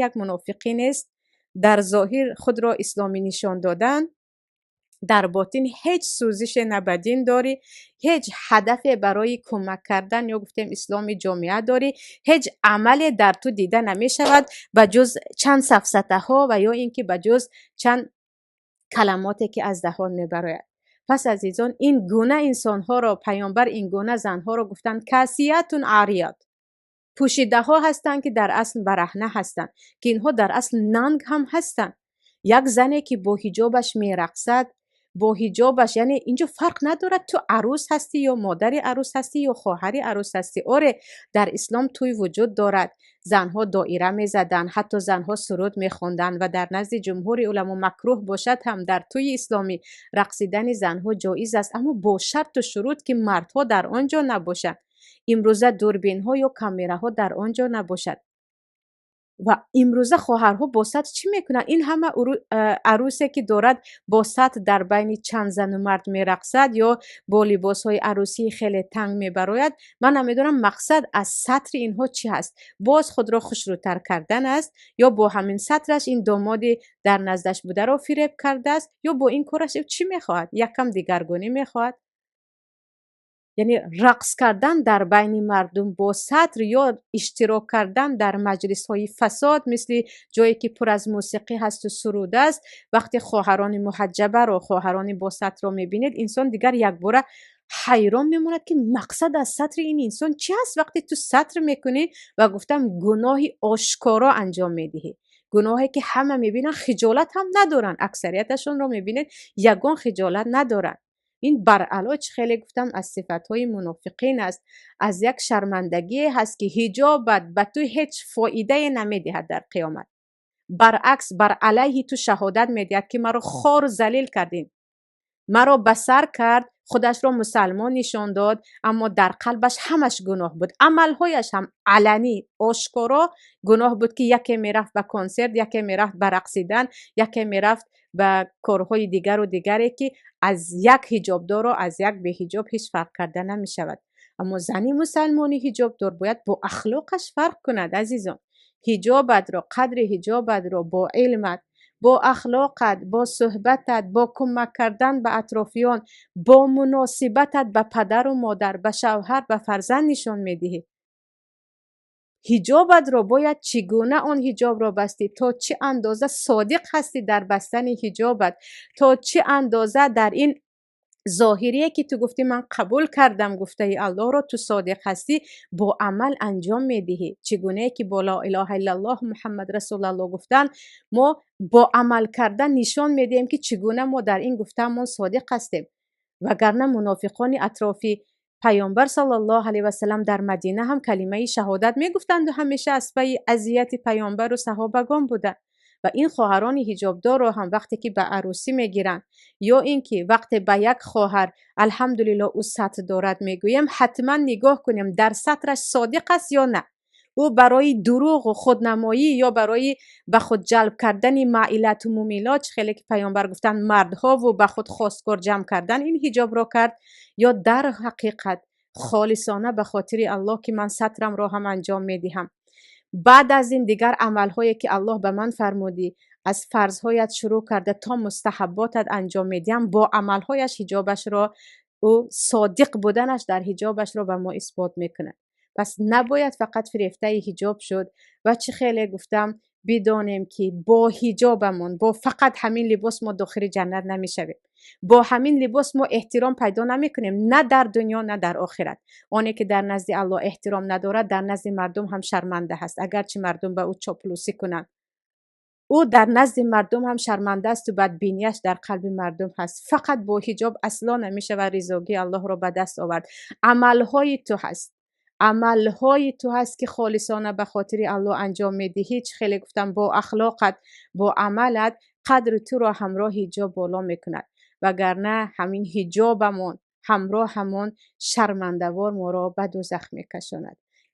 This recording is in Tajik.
Як мунофиқӣ нест? Дар зоҳир худро исломӣ нишон додан, дар ботин ҳеҷ сӯзише на ба дин дорӣ, ҳеҷ ҳадафе барои кӯмак кардан ё гуфтем исломи ҷомеа дорӣ, ҳеҷ амале дар ту дида намешавад, ба ҷуз чанд сафсатаҳо ва ё ин ки ба ҷуз чанд каламоте, ки аз даҳон мебарояд. Пас, азизон, ин гуна инсонҳоро паёмбар, ин гуна занҳоро гуфтанд касиятун арият, пӯшидаҳо ҳастанд, ки дар асл бараҳна ҳастанд, ки инҳо дар асл нанг ҳам ҳастанд. Як зане, ки бо ҳиҷобаш мерақсад, бо ҳиҷобаш, яъне инҷо фарқ надорад, ту арӯс ҳастӣ ё модари арӯс ҳастӣ ё хоҳари арӯс ҳастӣ. Оре, дар ислом тӯй вуҷуд дорад, занҳо доира мезаданд, ҳатто занҳо суруд мехонданд ва дар назди ҷумҳури уламо макрӯҳ бошад ҳам, дар тӯи исломӣ рақсидани занҳо ҷоиз аст, аммо бо шарту шурут, ки мардҳо дар он ҷо набошанд, имрӯза дурбинҳо ё камераҳо дар он ҷо набошад. Ва имрӯза хоҳарҳо бо сатр чӣ мекунанд? Ин ҳама арӯсе, ки дорад бо сатр дар байни чанд зану мард мерақсад ё бо либосҳои арӯсии хеле танг мебарояд, ман намедонам, мақсад аз сатри инҳо чӣ ҳаст? Боз худро хушрӯтар кардан аст ё бо ҳамин сатраш ин домоди дар наздаш бударо фиреб кардааст, ё бо ин кораш ӯ чӣ мехоҳад? Якам дигаргунӣ мехоҳад? Яъне рақс кардан дар байни мардум бо сатр ё иштирок кардан дар маҷлисҳои фасод, мисли ҷое ки пур аз мусиқӣ ҳасту суруд аст. Вақте хоҳарони муҳаҷҷабаро, хоҳарони бо сатрро мебинед, инсон дигар якбора ҳайрон мемонад, ки мақсад аз сатри ин инсон чӣ ҳаст? Вақте ту сатр мекунӣ ва гуфтам, гуноҳи ошкоро анҷом медиҳӣ, гуноҳе ки ҳама мебинанд, хиҷолат ҳам надоранд. Аксарияташонро мебинед, ягон хиҷолат надоранд. Ин баръало, чӣ хеле гуфтам, аз сифатҳои мунофиқин аст, аз як шармандагие ҳаст, ки ҳиҷобат ба ту ҳеҷ фоидае намедиҳад дар қиёмат, баръакс бар алайҳи ту шаҳодат медиҳад, ки маро хору залил кардин, маро ба сар кард, худашро мусалмон нишон дод, аммо дар қалбаш ҳамаш гуноҳ буд, амалҳояш ҳам аланӣ ошкоро гуноҳ буд, ки яке мерафт ба консерт, яке мерафт ба рақсидан, яке мерафт ба корҳои дигару дигаре, ки аз як ҳиҷобдорро аз як беҳиҷоб ҳеҷ фарқ карда намешавад. Аммо зани мусалмони ҳиҷобдор бояд бо ахлоқаш фарқ кунад. Азизон, ҳиҷобатро, қадри ҳиҷобатро бо илмат, бо ахлоқат, бо суҳбатат, бо кӯмак кардан ба атрофиён, бо муносибатат ба падару модар, ба шавҳар, ба фарзанд нишон медиҳӣ. Ҳиҷобатро бояд чӣ гуна он ҳиҷобро бастӣ, то чӣ андоза содиқ ҳастӣ дар бастани ҳиҷобат, то чӣ андоза дар ин зоҳирие, ки ту гуфтӣ ман қабул кардам гуфтаи Аллоҳро, ту содиқ ҳастӣ, бо амал анҷом медиҳӣ. Чӣ гунае ки бо ло илоҳа иллаллоҳ Муҳаммад расулаллоҳ гуфтан, мо бо амал кардан нишон медиҳем, ки чӣ гуна мо дар ин гуфтаамон содиқ ҳастем. Вагарна мунофиқони атрофи паёмбар саллаллоҳу алайҳи васалам дар Мадина ҳам калимаи шаҳодат мегуфтанду ҳамеша аз пайи азияти паёмбару саҳобагон буданд. Ва ин хоҳарони ҳиҷобдорро ҳам вақте ки ба арӯсӣ мегиранд ё ин ки вақте ба як хоҳар алҳамдулилло ӯ сатр дорад мегӯем, ҳатман нигоҳ кунем, дар сатраш содиқ аст ё на, ӯ барои дурӯғу худнамоӣ ё барои ба худ ҷалб кардани маилату мумилот, чӣ хеле ки паёмбар гуфтанд, мардҳову ба худ хостгор ҷамъ кардан ин ҳиҷобро кард ё дар ҳақиқат холисона ба хотири Аллоҳ, ки ман сатрамро ҳам анҷом медиҳам, баъд аз ин дигар амалҳое, ки Аллоҳ ба ман фармудӣ, аз фарзҳоят шурӯъ карда то мустаҳабботат анҷом медиҳам. Бо амалҳояш ҳиҷобашро, ӯ содиқ буданаш дар ҳиҷобашро ба мо исбот мекунад. Пас набояд фақат фирефтаи ҳиҷоб шуд. Ва чӣ хеле гуфтам, бидонем, ки бо ҳиҷобамон, бо фақат ҳамин либос мо дохили ҷаннат намешавем, бо ҳамин либос мо эҳтиром пайдо намекунем, на дар дунё, на дар охират. Оне ки дар назди Аллоҳ эҳтиром надорад, дар назди мардум ҳам шарманда ҳаст. Агарчи мардум ба ӯ чоплусӣ кунанд, ӯ дар назди мардум ҳам шарманда асту бадбинияш дар қалби мардум ҳаст. Фақат бо ҳиҷоб асло намешавад ризогии Аллоҳро ба даст овард. Амалҳои ту ҳаст, амалҳои ту ҳаст, ки холисона ба хотири Аллоҳ анҷом медиҳӣ. Чӣ хеле гуфтам, бо ахлоқат, бо амалат қадри туро ҳамроҳ ҳиҷоб боло мекунад. Вагарна ҳамин ҳиҷобамон ҳамроҳ ҳамон шармандавор моро ба дӯзах мекашонад.